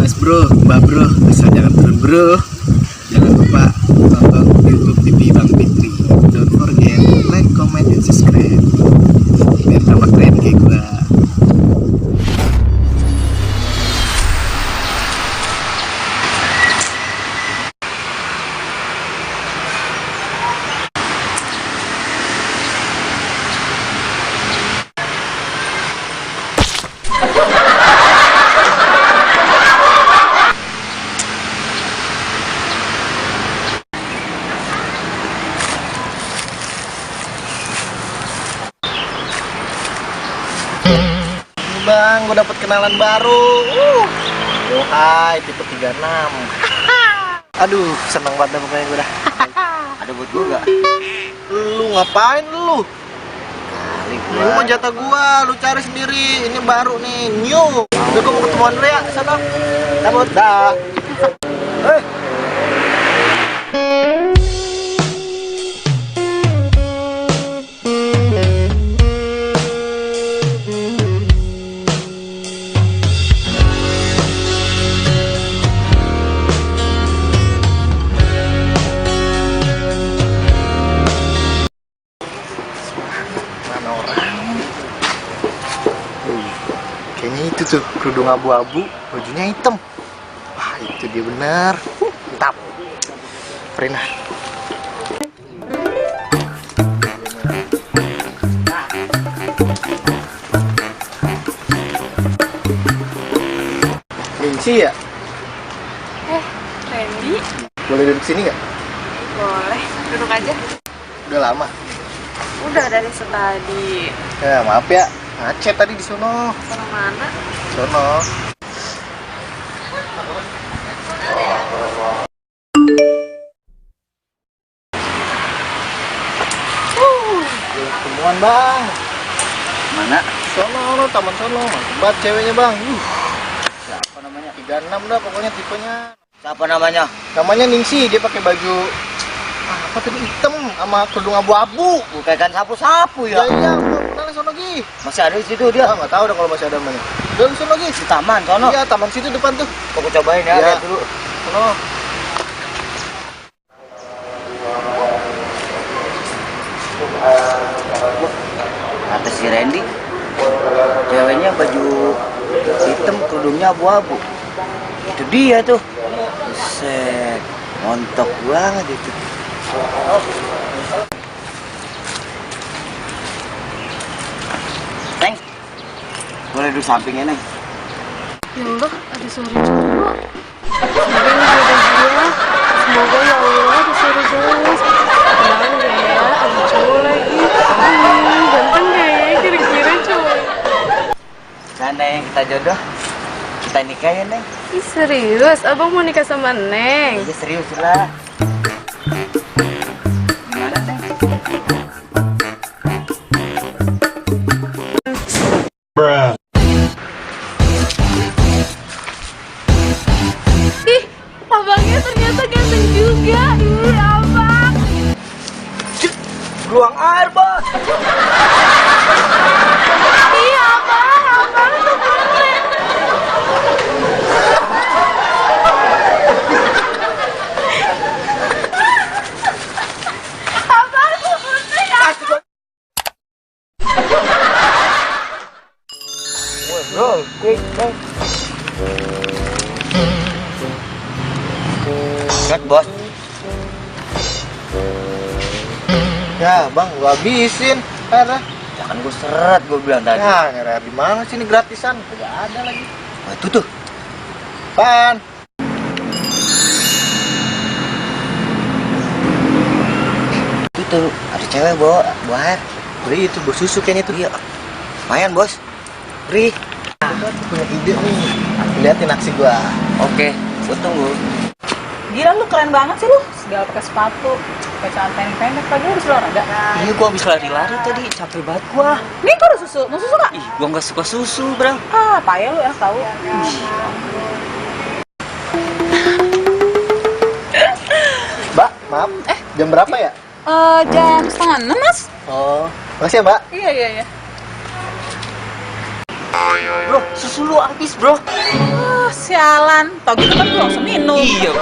Mas bro, mbak bro, asal jangan turun bro. Jangan lupa tonton YouTube TV Bang Fitri. Don't forget like, comment, and subscribe biar tambah keren kayak gua. Bang, gue dapet kenalan baru. Oh hai, tipe 36. Aduh, seneng banget pokoknya gue dah. Ada buat gue gak? Lu ngapain lu? Kali Lu gua. mau jatah gua, lu cari sendiri. Ini baru nih, new. Udah gue mau ketemuan dulu ya, sana. Cabut, dah. Mana orang? Kayaknya itu tuh, kerudung abu-abu, bajunya hitam. Wah, itu dia bener. Mantap. Prina. Ningsi ya? Randy, Boleh duduk sini nggak? boleh duduk aja. Udah lama. Udah dari tadi. Ya, maaf ya. Macet tadi di sono. Sana mana? Sono. Ketemuan bang. Mana? Sono, taman sono. Mantap banget ceweknya bang. Siapa namanya? 36 dah pokoknya tipenya. Siapa namanya? Namanya Ningsi, dia pakai baju apa tadi hitam sama kerudung abu-abu. Bukan kan sapu-sapu Ya ya? iya, kenal sono lagi. Masih ada di situ dia? Ah, nggak tahu dah kalau masih ada namanya. Udah lu sono lagi. Di taman, sono. Iya, taman situ depan tuh. Aku cobain ya, Iya. lihat dulu. Sono. Kata si Randy, ceweknya baju hitam, kerudungnya abu-abu. Itu dia tuh. Buset, montok banget itu. Neng, boleh duduk sampingnya, Neng? Ya Allah, ada suara cowok. Semoga ini jodoh dia. Semoga ya Allah ada suara cowok. Kenapa enggak ya? Ada cowok lagi. Ganteng gak ya? Kira-kira cowok. Kan, Neng, kita jodoh. Kita nikah ya, Neng? Ih serius? Abang mau nikah sama Neng? Iya, serius lah. Gimana, Neng? Ih, abangnya ternyata ganteng juga. Ih, abang. Buang air, Bos. Ih, abang tuh keren. Abang tuh putih, abang. Bro, quick, Bos. Cut, Bos. Ya, bang, gua habisin. Airnya. Ya kan gue seret, gue bilang tadi. Ya, nyari air di mana sih ini gratisan? Tidak ada lagi. Wah, itu tuh. Pan. Itu tuh, ada cewek bawa air. Beri itu bos susu kayaknya tuh. Iya. Lumayan, Bos. Beri. Gua tuh punya ide nih. Liatin aksi gua. Oke, gue tunggu. Gila lu keren banget sih lu, segala pakai sepatu, pakai celana pendek, pagi harus olahraga. Iya, gue habis lari-lari tadi, capek banget gua. Nih kok ada susu, mau susu gak? Ih, gue nggak suka susu, Bang. Ah, payah lu enak tahu. Mbak, maaf. Jam berapa ya? Jam 5:30, Mas. Oh, makasih ya, Mbak. Iya. Bro, susu lu habis, bro. Ah, sialan. Tau gitu kan gue langsung minum. Iya.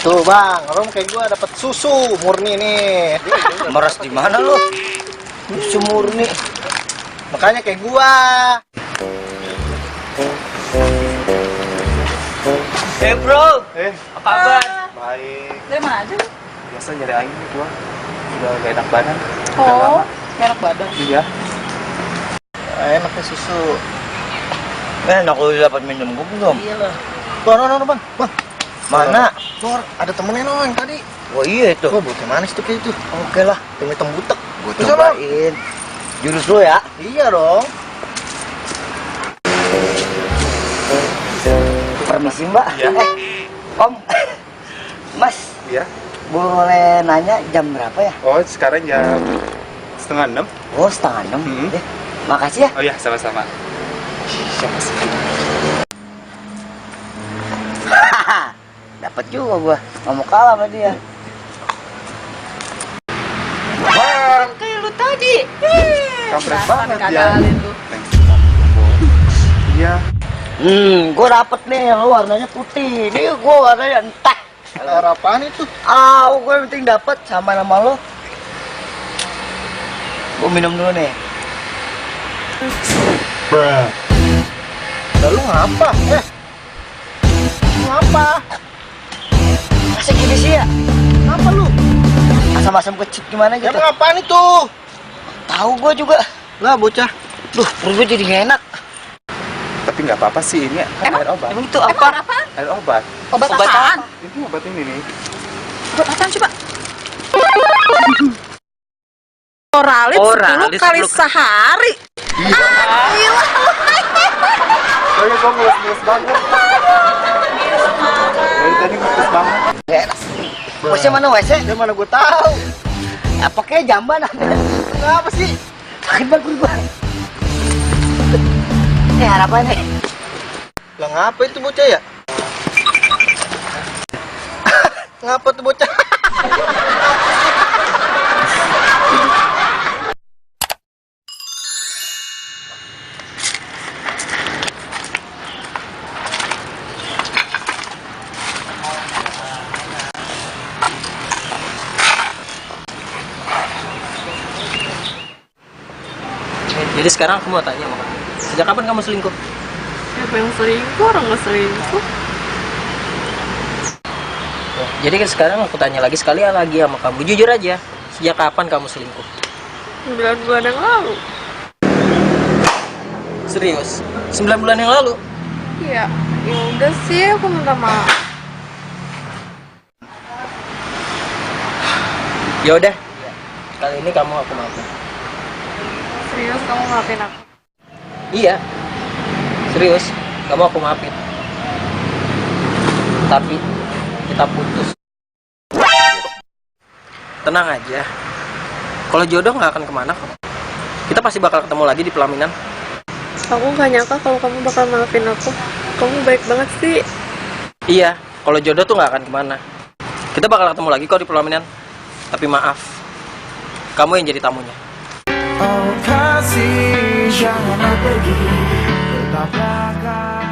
Tuh bang, Rom kayak gua dapat susu murni nih. Meres di mana lu? Susu murni. Makanya kayak gua. Bro. Apa kabar? Baik. Dari mana aja lu? Biasa nyari angin gua. Udah gak enak badan. Oh, merek badan. Iya. Enaknya susu. Enak lu dapat minum gua belum? Iya lah. Bang, bang. Mana? Tuh, ada temennya no yang tadi. Oh iya itu. Tuh, bocah manis tuh kayak itu. Oke lah, Hitam butek. gua cobain. Jurus lu ya. Iya dong. Permisi Mbak. Iya. Om. Mas, Iya. boleh nanya jam berapa ya? Oh, sekarang jam 5:30. Oh, 5:30. Hmm. Makasih ya. Oh iya, sama-sama. Sama sih. Dapat juga gua. Nggak mau kalah sama dia. Bang, kayak lu tadi. Kampret Dasar banget ya. dikadalin lu. Iya. Gua dapet nih, lu warnanya putih. Ini gua warnanya entah. Air apaan itu? Gua yang penting dapet sama nama lo. Gua minum dulu nih. Lalu ngapa? Ngapa? Masa gini sih ya? Ngapa lu? Asam-asam kecil gimana gitu? Emang apaan itu? Tahu gua juga. Lah bocah. Duh, perut gua jadi nggak enak. Tapi nggak apa-apa sih, ini kan air obat. Emang itu apa? Air obat. Obat Obat apaan? Ini obat ini nih. Obat apaan coba? Oralit 10 kali 10 sehari. Gila. Soalnya gua mulus-mulus banget. Dari tadi mulus banget. Nggak enak. WC mana WC? Ya mana gue tahu. Apa kayak jamban ada? Ngapa sih? Sakit banget perut gua. Harapannya. Lah ngapa itu bocah ya? Ngapa tuh bocah? Jadi sekarang aku mau tanya sama kamu. Sejak kapan kamu selingkuh? Siapa yang selingkuh? Orang nggak selingkuh. Jadi kan sekarang aku tanya lagi sekali lagi sama kamu. Jujur aja. Sejak kapan kamu selingkuh? 9 bulan yang lalu. Serius? 9 bulan yang lalu? Iya. Ya udah sih, aku minta maaf. Ya udah. Kali ini kamu aku maafin. Serius, kamu maafin aku? Iya. Serius, kamu aku maafin. Tapi kita putus. Tenang aja. Kalau jodoh nggak akan kemana kok. Kita pasti bakal ketemu lagi di pelaminan. Aku gak nyangka kalau kamu bakal maafin aku. Kamu baik banget sih. Iya, kalau jodoh tuh nggak akan kemana. Kita bakal ketemu lagi kok di pelaminan. Tapi maaf, kamu yang jadi tamunya. Oh kasih jangan pergi, tetaplah kau.